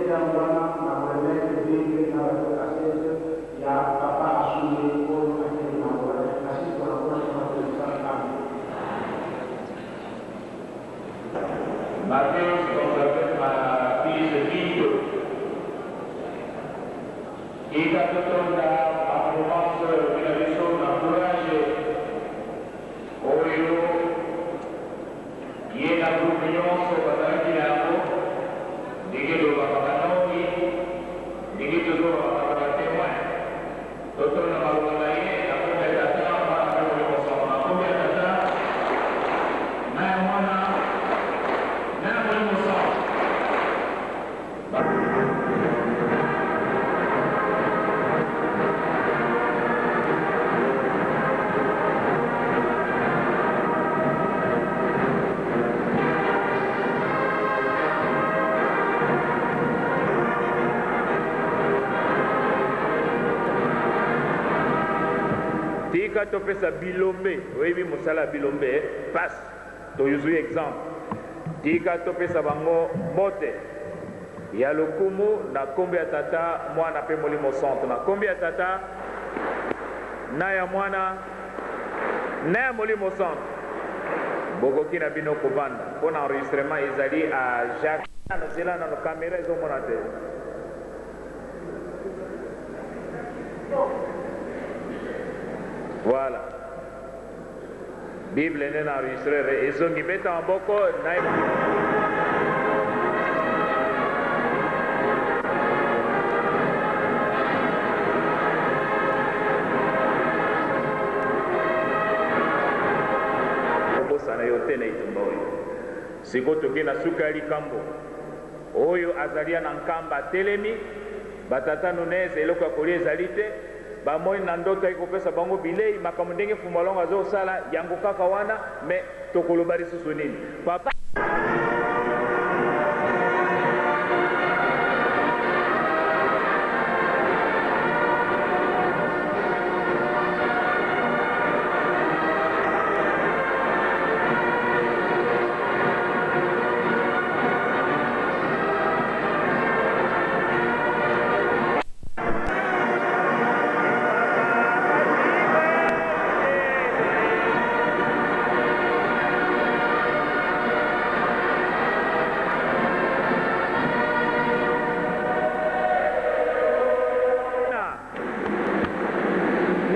yango wana na ko remettre Bible na ba cassette ya papa Asumbi oyo akende na Angola. Merci pona franchement mosala. Amen. Mateus Gonçalves Martins Pinto Tika totonda bango banso elobi na biso na courage oyo ye na groupe nyonso bazalaki na yango, ndenge tolobaka banongi, ndenge tozoloba bato ba temoin. Totonda maloba na ye na kombo ya Tata, Mwana mpe Molimo Santu. Na kombo ya Tata, na ya Mwana, na ya Molimo Santu. Tika topesa bilombe, oyebi mosala ya bilombe eh? Pasi. Tozui exemple. Tika topesa bango mbote ya lokumu na kombo ya Tata, Mwana pe Molimo Santu. Na kombo ya Tata, na ya Mwana, na ya Molimo Santu. Bokoki na bino kovanda mpo na enregistrement ezali a Jacques. Nano zela nano camera ezo mona te. Voilà. Bible nde na enregistreur ezongi beta maboko na kobosana yo te na etumba oyo. Sikoyo tokei na suka ya likambo oyo. Azalia na Nkamba atelemi, ba tata Nunez eloko ya kolia ezali te. Bamoni na ndoto ayaki kopesa bango bilei, makambo ndenge Mfumu Alongo azo sala yango kaka wana, mais tokoloba lisusu nini? Papa.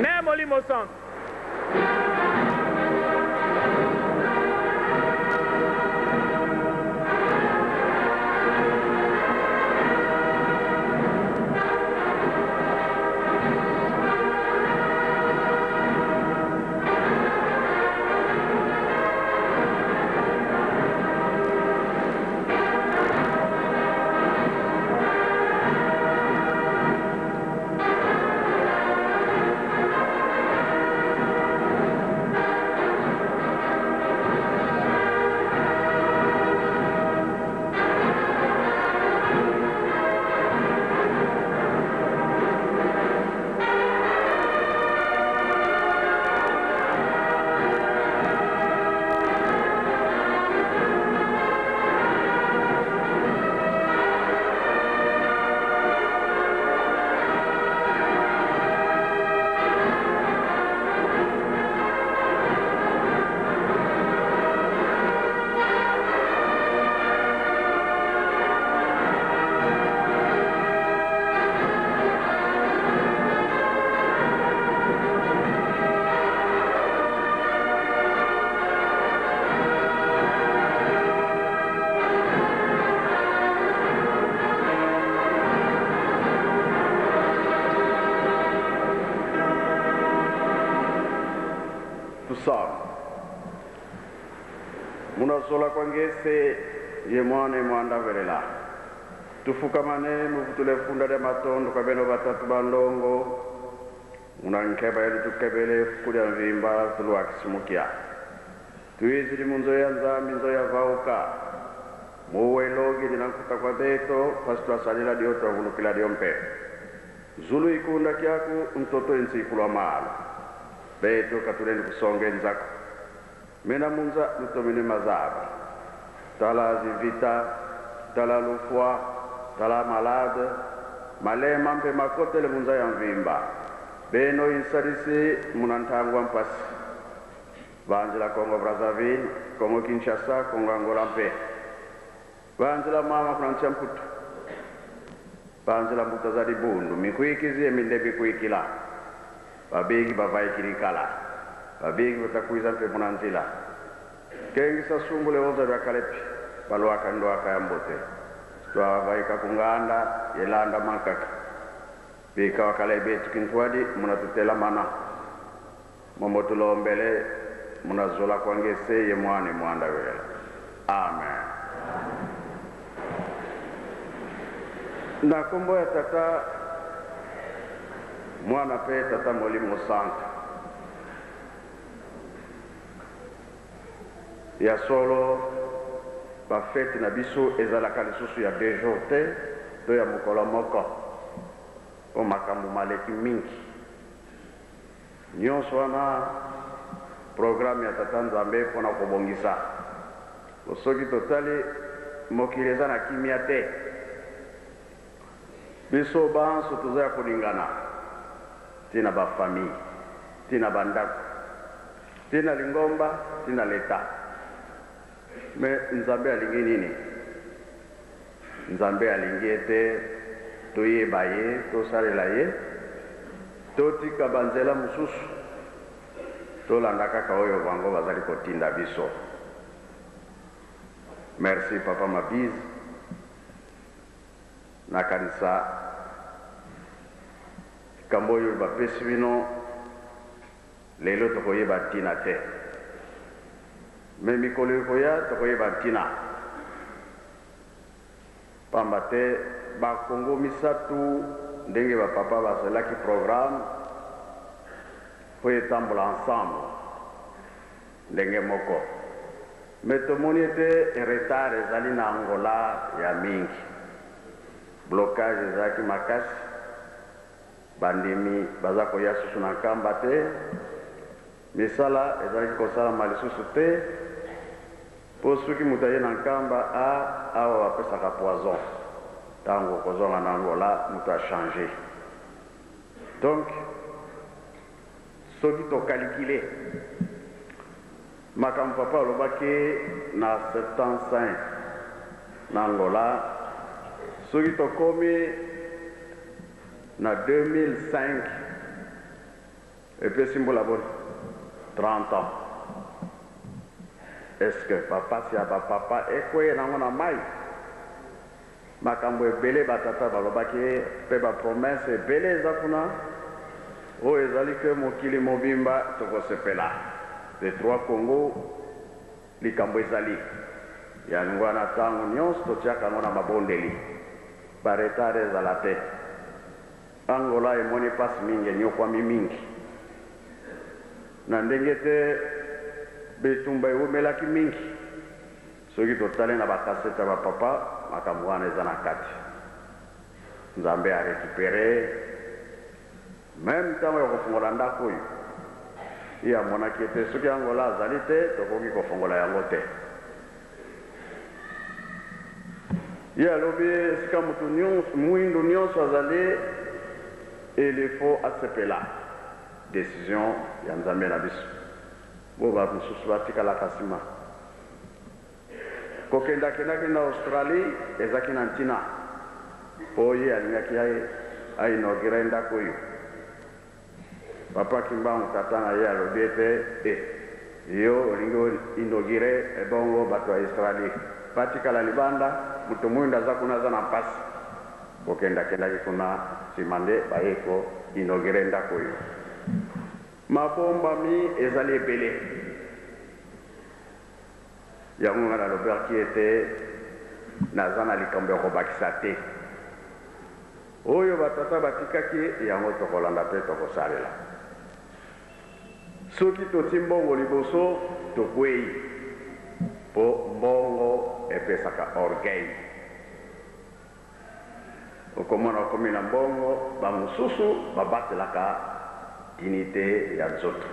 Na Molimo Santu. Tusala munazola kwa ngese ye mwane mwanda velela tufukamane muvutule funda lya matondo kwa beno batatu bandongo munankeba yali tukebele fukulya mvimba tuluakisimukia tuizili munzo ya nzambi nzo ya vauka muwelogi linankuta kwa beto pasi twasalila dio twavulukila dio mpe zulu ikunda kyaku mtoto insi ikulwa malo beto katuleni kusonga enzako mena munza lutomene mazaba tala zivita tala lufwa Tala malade, malema mpe makotele munza ya mvimba. Beno insalisi muna ntangwa mpasi. Banzela Congo Brazzaville, Congo Kinshasa, Congo Angola mpe. Banzela mama kuna ntia mputu. Banzela mbuta za libundu, mikwikizi eminde bikwikila. Babiki bavaikili kala. Babiki batakwiza mpe muna nzila. Kengisa sungule oza bya kalepi. Balwaka ndwaka ya mbote. Twavaika kunganda yelanda mankaka. Bika wakala ebetu kintwadi muna tutela mana. Mombo tulombele muna zola kwangese ye mwane mwanda wela. Amen. Na kombo ya tata mwana pe tata molimo santu. Ya solo bafete na biso ezalaka lisusu ya 2 jours te to ya mokolo moko po makambo maleki mingi. Nyonso wana programme ya tata Nzambe mpona kobongisa. Soki totali mokili eza na kimia te, biso banso toza ya kolingana tina ba famille, tina ba ndako, tina lingomba, tina leta. Me Nzambe alingi nini? Nzambe alingi ete toyeba ye, tosalela ye, totika banzela mosusu, tolanda kaka oyo bango bazali kotinda biso. Merci papa Mabiz. Nakanisa likambo oyo bapesi bino lelo tokoyeba ntina te. Me mikolo ekoya tokoyeba ntina. Pamba te bakongo misatu ndenge ba papa basalaki programme po etambola ensemble ndenge moko. Me tomoni ete retard ezali na Angola ya mingi. Blocage ezalaki makasi. Bandimi baza koya susu na nkamba te. Misala ezalaki kosalama lisusu te. Po soki moto aye na nkamba a awa bapesaka poison. Tango kozonga na Angola moto a changer. Donc soki tokalikile makambo papa alobaki na 75 na Angola, soki tokomi na 2005 epesi mbula boni 30 ans. Est-ce que bapasi ya bapapa ekweye nango na mai? Makambo ebele batata balobaki mpe bapromese ebele eza kuna oyo ezali ke mokili mobimba tokosepela. Les trois Congo likambo ezali yango wana ntango nyonso totiaka yango na mabondeli, baretard ezala te. Angola emoni mpasi mingi, enyokwami mingi na ndenge te bitumba ewumelaki mingi. Soki totali na bakasete ya bapapa, makambo wana eza na kati. Nzambe a récupéré même ntango ya kofungola ndako oyo ye amonaki ete soki Angola azali te tokoki kofungola yango te. Ye alobi esika moto mwindu nyonso azali il faut asepela décision ya Nzambe na biso. Bo ba mosusu batikalaka nsima. Kokendakendaki na Australie ezalaki na ntina po ye alingaki a inaugure ndako oyo. Papa Kimbangu tata na ye alobi ete yo olingi inaugure ebongo bato ya Australie batikala libanda, moto mwindu aza kuna aza na mpasi. Kokendakendaki kuna nsima nde baye ko inaugure ndako oyo. Mabombami ezali ebele. Yango nga nalobaki ete naza na likambo ya kobakisa te. Oyo batata batikaki yango tokolanda mpe tokosalela. Soki toti mbongo liboso tokwei, po mbongo epesaka orgueil. Okomona okomi na mbongo, bamosusu babatelaka dignité ya nzoto.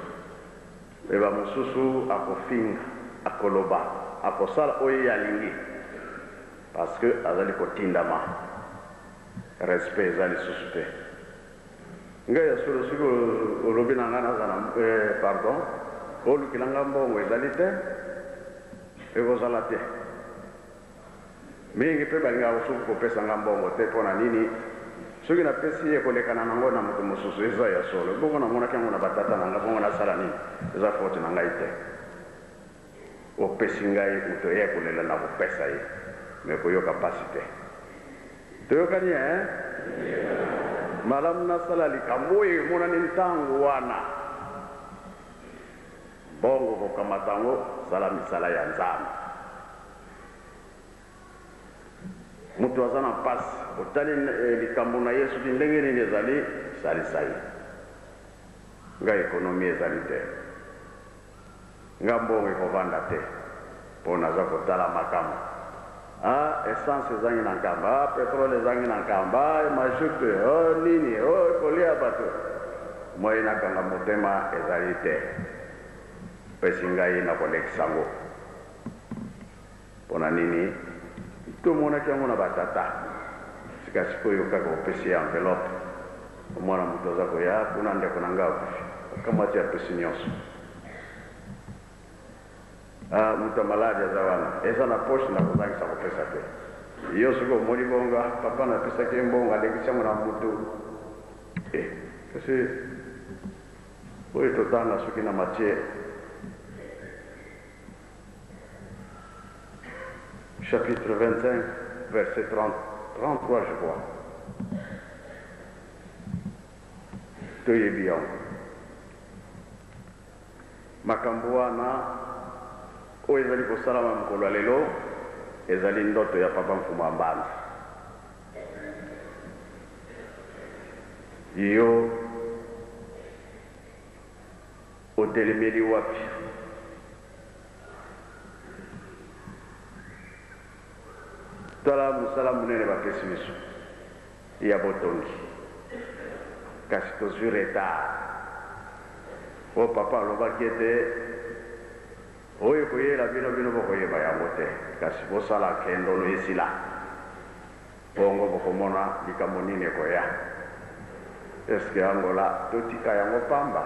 Mpe bamosusu akofinga, akoloba, akosala oyo ye alingi parce que azali kotindama. Respect eza lisusu te. Ngai ya solo soki olobi na ngai naza na pardon olukela ngai mbongo ezali te, ekozala te. Mingi mpe balingaka kosuki kopesa ngai mbongo te mpo na nini? Soki napesi ye ekolekana nango na moto mosusu. Eza ya solo. Bongo namonaki yango na batata na ngai, bongo nasala nini? Eza faute na ngai te. Opesi ngai moto ye kolela na kopesa ye, mais koyoka pasi te. Toyokani eh? Malamu nasala likambo oyo emonani ntango wana. Mbongo kokamata yango, sala misala ya Nzambe. Moto aza na mpasi, otali likambo na ye soki ndenge nini ezali, salisa ye. Ngai ekonomi ezali te. Nga mbongo ekovanda te po naza kotala makambo ah essence ezangi na nkamba ah petrole ezangi na nkamba ah mazout oh nini oh kolia bato moyen nakanga motema ezali te pesi ngai nakolekisa ngo pona nini tomonaki yango na ba tata sika sikoyo kaka opesi ye enveloppe omona moto aza koya kuna ndeko na ngai akufi akamati apesi nyonso ah moto ya maladi aza wana eza na poche na kozangisa kopesa te yo soki omoni bongo ah papa napesaki ye mbongo alekisi yango na motu eh kasi oyo totanga soki na Matthieu chapitre 25 verset 30, 33 je crois toyebi yango makambo wana oyo ezali kosalama mokolo ya lelo ezali ndoto ya papa Mfumu ya Mbanza. Yo otelemeli wapi? Tala mosala monene bapesi biso ya botongi, kasi tozwi retard. Po papa alobaki ete oyo ekoyela bino, bino bokoyeba yango te, kasi bosala kendono esila, bongo bokomona likambo nini ekoya. Est-ce que Angola totika yango pamba?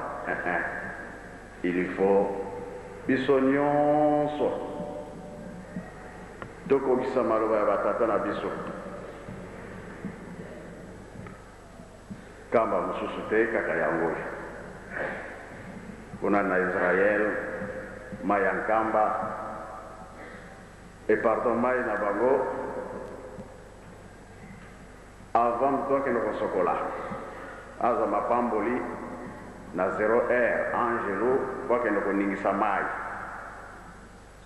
Il faut biso nyonso tokokisa maloba ya batata na biso. Kamba mosusu te kaka yango oyo. Kuna na Israël mai ya nkamba et pardon mai na bango avant moto akende kosokola azwa mapamboli na 0 heure angelo po akende koningisa mai.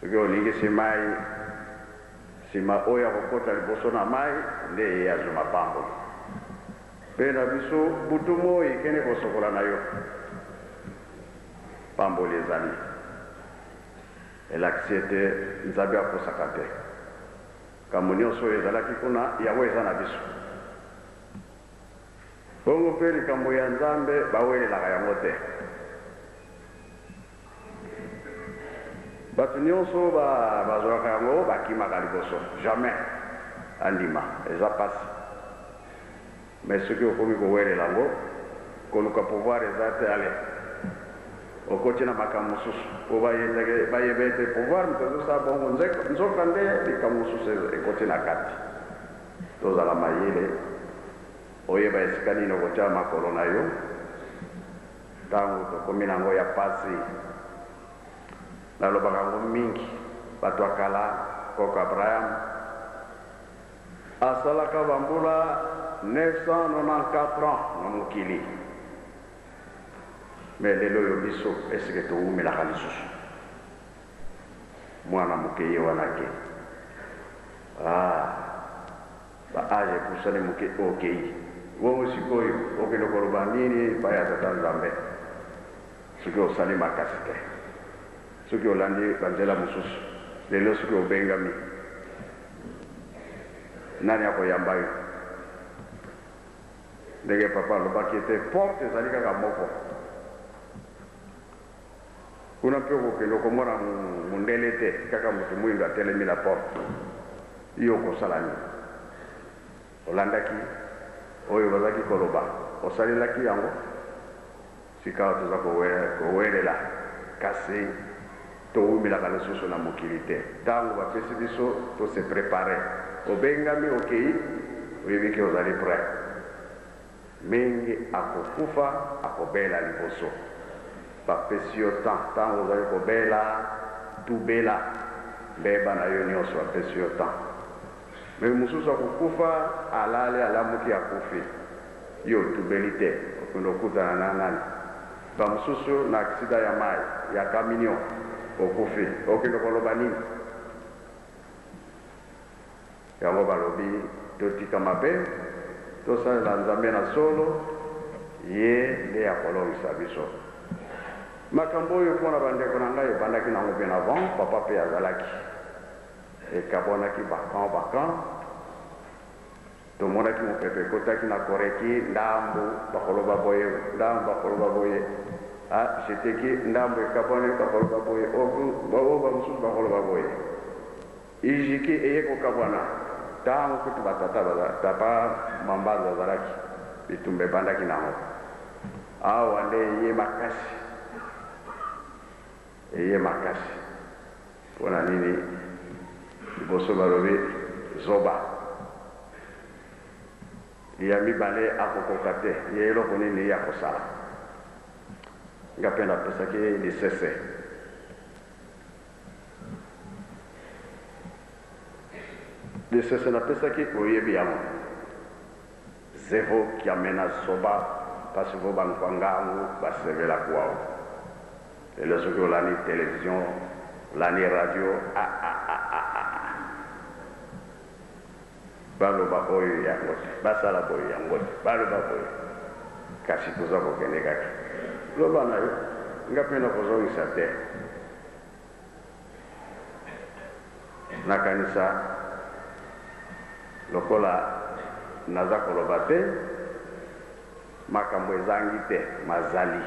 Soki oningisi mai sima oyo akokota liboso na mai nde ye azwi mapamboli. Mpe na biso butu moi kende kosokola na yo pamboli ezali. Elakisi ete Nzambe akosaka te. Kambo nyonso oyo ezalaki kuna yango eza na biso. Bongo mpe likambo ya Nzambe bawelelaka yango te. Bato nyonso bazwaka yango bakimaka liboso, jamais andima, eza pasi. Mais soki okomi kowelela yango, koluka pouvoir eza te, allez okoti na makambo mosusu po bayeba ete pouvoir moto azosala bongo, nzoka nde likambo mosusu ekoti na kati. Tozala mayele, oyeba esika nini okotia makolo na yo ntango tokomi nango ya pasi. Nalobaka yango mingi, bato ya kala, koko Abraham asalaka bambula 994 ans na mokili. Mais lelo oyo biso esike towumelaka lisusu? Mwana moke ye wana ke ba age epusani moke okei. Bongo sikoyo okende koloba nini epai ya Tata Nzambe soki osali makasi te, soki olandi banzela mosusu? Lelo soki obengami, nani akoyamba yo? Ndenge papa alobaki ete porte ezali kaka moko. Kuna mpe okokende okomona mundele te, kaka moto mwindo atelemi na porte. Yo okosala nini? Olandaki? Oyo bazalaki koloba, osalelaki yango? Sikawa toza kowelela, kasi towumelaka lisusu na mokili te. Tango bapesi biso, to se preparer. Obengami, okeyi, oyebi ke ozali pret. Mingi akokufa, akobela liboso. Bapesi yo temps, tango ozali kobela, tubela mbeba na yo nionso, bapesi yo temps. Mais mosusu akokufa, alali, alamuki, akufi. Yo otubeli te, okende okutana na nani? Ba mosusu na accident ya mayi, ya camion, okufi, okende koloba nini? Yango balobi totika mabe, tosalela Nzambe na solo, ye nde akolongisa biso. Makambo oyo mpo na bandeko na ngai ebandaki nango bien avant, papa mpe azalaki. Ekabwanaki ba camp ba camp. Tomonaki mopepe ekotaki na Koreki, ndambu bakoloba boye, ndambu bakoloba boye. Ah, jeteki ndambu ekabwani, bakoloba boye, oyo ba mosusu bakoloba boye. Ijiki eye kokabwana tango kutu ba tata baza, papa Mambanza azalaki, bitumba ebandaki nango. Awa nde eye makasi, eye makasi. Pona nini liboso balobi zoba ya mibale akokoka te ye eloko nini ye akosala nga pe napesaki ye lisese lisese napesaki oyebi yango zevo kiamena zoba pasi vo bankwangangu basebela kuau Lelo soki olandi television, olandi radio ah ah ah ah ah ah. Baloba oyo yango te, basala boye yango te, baloba boye. Kasi toza kokende kaka. Loba na yo, nga pe nakozongisa te. Nakanisa lokola naza koloba te, Makambo ezangi te, mazali.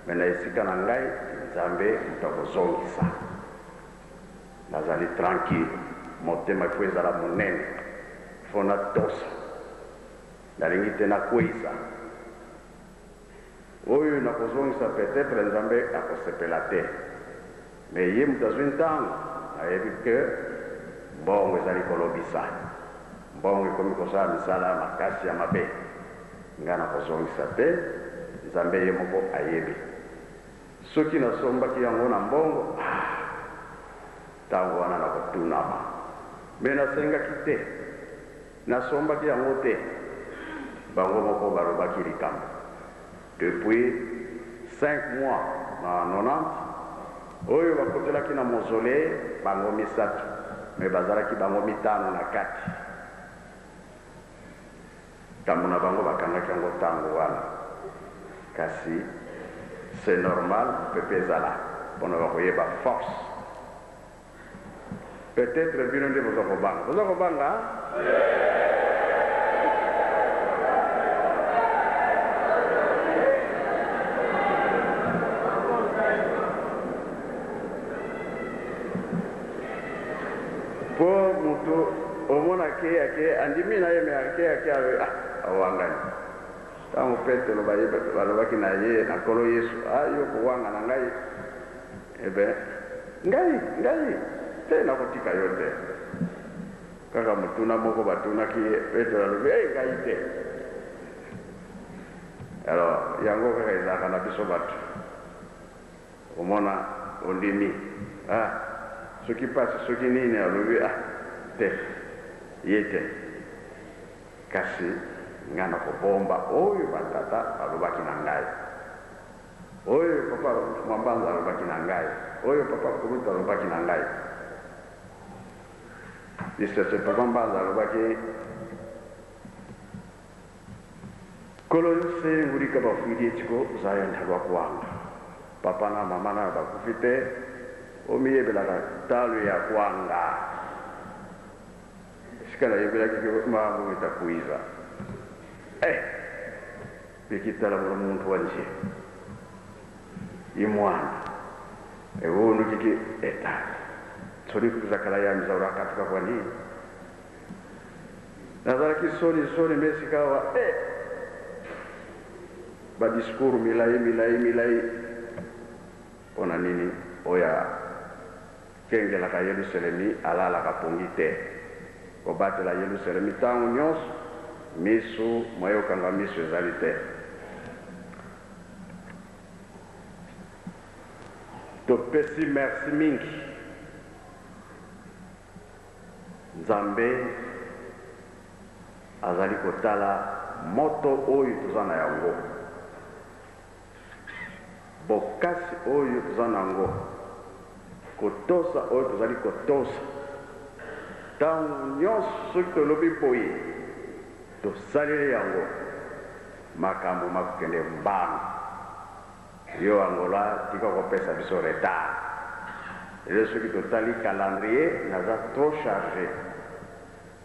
Mais na esika na ngai, Nzambe moto akozongisa. Nazali tranquille. Motema il faut ezala monene. Il faut natosa. Nalingi te nakweyisa. Oyo nakozongisa peut-etre Nzambe akosepela te. Mais ye moto azwi ntango, ayebi que mbongo ezali kolobisa. Mbongo ekomi kosala misala ya makasi ya mabe. Ngai nakozongisa te, Nzambe ye moko ayebi. Soki nasombaki yango na mbongo, ah! Ntango wana nakotunama. Mais nasengaki te, nasombaki yango te. Bango moko balobaki likambo. Depuis 5 mois na 90 oyo bakotelaki na mausolee bango misatu mais bazalaki bango mitano na kati. Likambo na bango bakangaki yango tango wana kasi c'est normal mopepe ezala pona bakoyeba force. Peut-etre bino nde boza kobanga. Boza kobanga? Po mutu omona ke ake andimi na ye me ake ake ah awangani. Tango Petelo balobaki na ye na Nkolo Yesu, ah yo kowangana ngai. Eh ben, ngai, ngai te, nakotika yo te. Kaka motuna moko batunaki ye, Petelo alobi, eh, ngai te. Alors, yango kaka ezalaka na biso bato. Omona, ondimi. Ah, soki pasi, soki nini, alobi, ah, te, ye te. Kasi, ngai nakobomba oyo batata balobaki na ngai. Oyo papa Mwambanza alobaki na ngai, oyo papa Kulutu alobaki na ngai. Lisese papa Mbanza alobaki, Nkolo yo se ngulika bafuidi etiko zaya ntalwa kwanga. Papa na mama na bakufi te, omiyebelaka talo ya kwanga. Esika nayebelaki ke mambo itakuiza. Eh! Bikitala buli muntu wanje imwana ewundu kiki etata tsoli kuzakala yamiza urakatuka kwani. Nazalaki soni soni mais sikawa eh! Ba discours milayi milayi milayi mpo na nini? Oyo akengelaka Yeluselemi alalaka pongi te. Kobatela Yeluselemi ntango nyonso, miso moye okanga miso ezali te. Topesi merci mingi Nzambe azali kotala moto oyo toza na yango, bokasi oyo toza na yango, kotosa oyo tozali kotosa. Ntango nyonso soki tolobi boye, tosaleli yango, makambo makokende mbangu. Yo Angola tika kopesa biso retard. Lelo soki totali calendrier naza trop charge.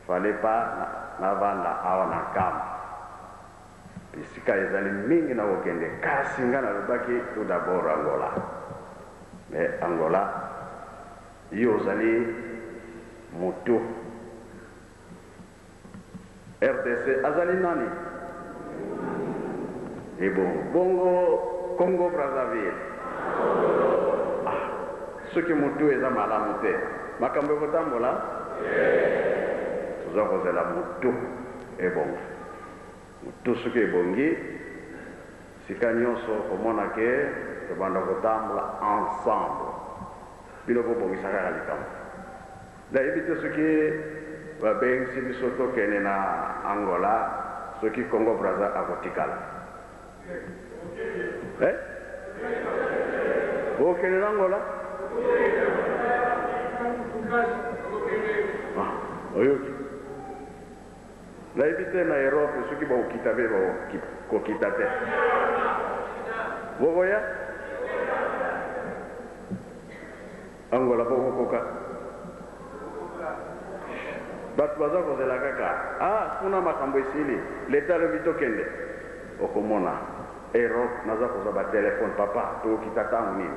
Fallait pas navanda awa na Nkamba. Bisika ezali mingi nakokende kasi nga nalobaki tout d'abord Angola. Mais Angola yo ozali mutu. Rdc azali nani? Ebongo bongo Congo Brazzaville? Ah, soki mutu eza malamu te, makambo ekotambola? Toza kozela mutu ebonga. Mutu soki ebongi, sika nionso okomona ke tobanda kotambola ensemble. Bino bobongisa kaka likambo. Nayebi te soki babengisi biso tokende na Angola soki Congo Brazza akotikala. Eh? Bokende na Angola? Ah, oyoki. Nayebi te na Europe soki bakokita mpe bakokita te. Bokoya? Angola boko koka? Batu baza kozela kaka ah kuna makambo esili l'etat alobi tokende okomona Europe naza kozwa ba telephone papa tokokita tango nini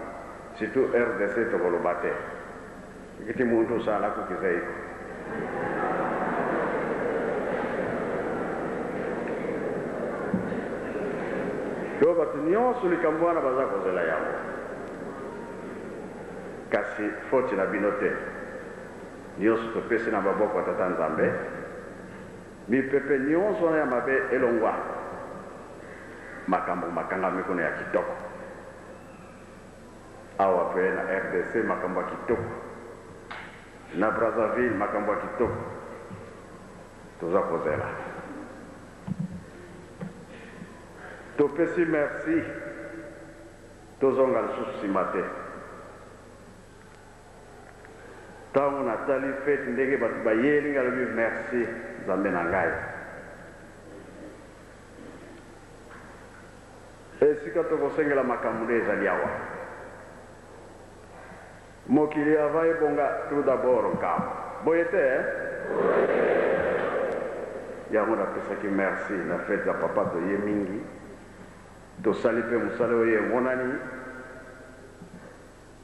surtout rdc tokoloba te kiti muntu osala kukiza iko do batu nionso likambo wana baza kozela yango. Kasi foti na bino te. Nionso topesi na maboko ya Tata Nzambe. Mipepe nionso wana ya mabe elongwa. Makambo makangami kuna ya kitoko. Awa pe na rdc makambo ya kitoko. Na Brazzaville makambo ya kitoko. Toza kozela. Topesi merci. Tozonga lisusu sima te. Tango natali fete ndenge batu bayeli nga nalobi merci Nzambe na ngai. Esika tokosengela makambo nde ezali awa. Mokili avant ebonga tout d'abord Nkamba. Boye te eh? Yango napesaki merci na fete ya papa toye mingi. Tosali pe mosala oyo emonani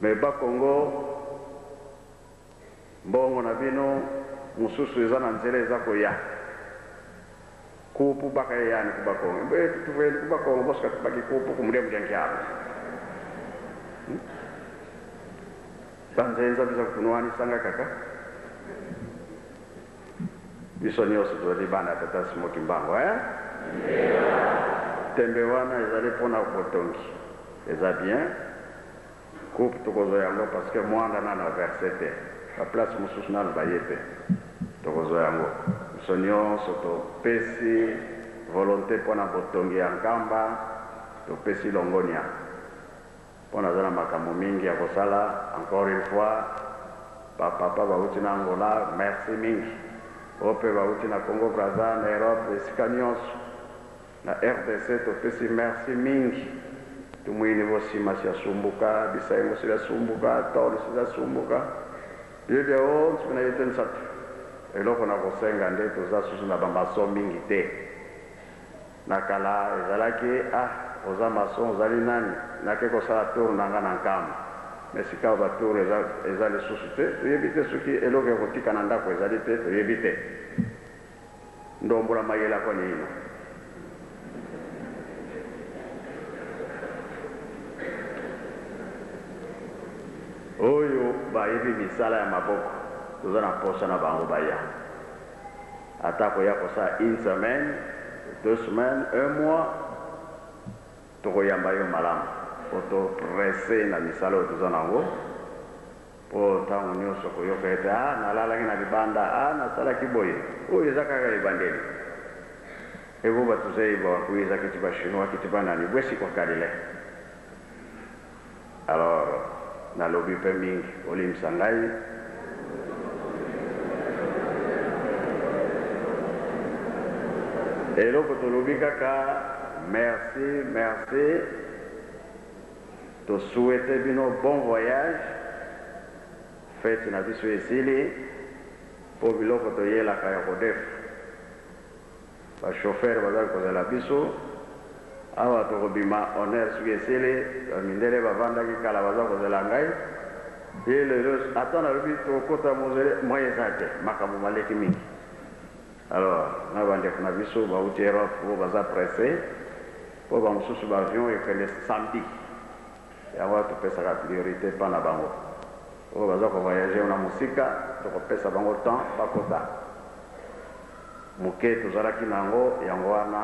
mais ba kongo mbongo na bino mosusu eza na nzela eza koya kupu baka eyani ku bakongo mbe tuveni ku bakongo bosuka tubaki kupu kumulia mulia nkiabo hmm? Banzenza biza kutunwanisanga kaka Biso nionso tozali bana ya Tata Simon Kimbangu eh? Tembe wana ezali pona botongi eza bien coupe tokozwa yango parce que muanda nanu a verse te ba place mosusu nanu baye te tokozwa yango biso nionso topesi volonte pona botongi ya Nkamba topesi longonia Po naza na makambo mingi ya kosala encore une fois ba papa bawuti na Angola merci mingi oyo pe bawuti na Congo Brazza na Europe esika nionso na rdc topesi merci mingi tumuini bosima siasumbuka bisaengo silasumbuka tolo silasumbuka bie bia onso na yete nsatu eloko na kosenga nde toza susu na ba maçon mingi te. Na kala ezalaki ah oza maçon ozali nani nake kosala tour na nga na nkamba mais sikawa ba tour eza eza lisusu te toyebi te soki eloko ya kotika na ndako ezali te toyebi te. Ndombola mayele ako nino. Oyo bayebi misala ya maboko toza na posa na bango baya ata koya kosala une semaine, deux semaines, un mois tokoyamba yo malamu po to presse na misala oyo toza na yango. Po tango nionso koyoka ete ah nalalaki na libanda, ah nasalaki boye, oyo eza kaka ebandeli. Ebo batu zeyi ba kuiza kiti ba chinois kiti ba nani bwesi kwa kalile. Alors nalobi pe mingi bolimbisa ngai. Eloko tolobi kaka merci merci. To souhaiter bino bon voyage, fete na biso esili po biloko toyelaka ya kodefa. Ba chauffeurs bazali kozela biso awa tokobima honneur soki esili, ba mindele bavandaki kala baza kozela ngai ye lelo ata nalobi tokota mausolee moyen eza te makambo maleki mingi. Alors na ba ndeko na biso bawuti Europe oyo baza presse po ba mosusu ba avion ekende samedi yango wana topesaka priorite epa na bango oyo baza ko voyager na mosika tokopesa bango temps bakota moke tozalaki na yango yango wana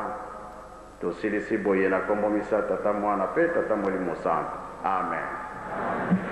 tosilisi boye na kombo misa tata mwana pe tata molimo santu amen.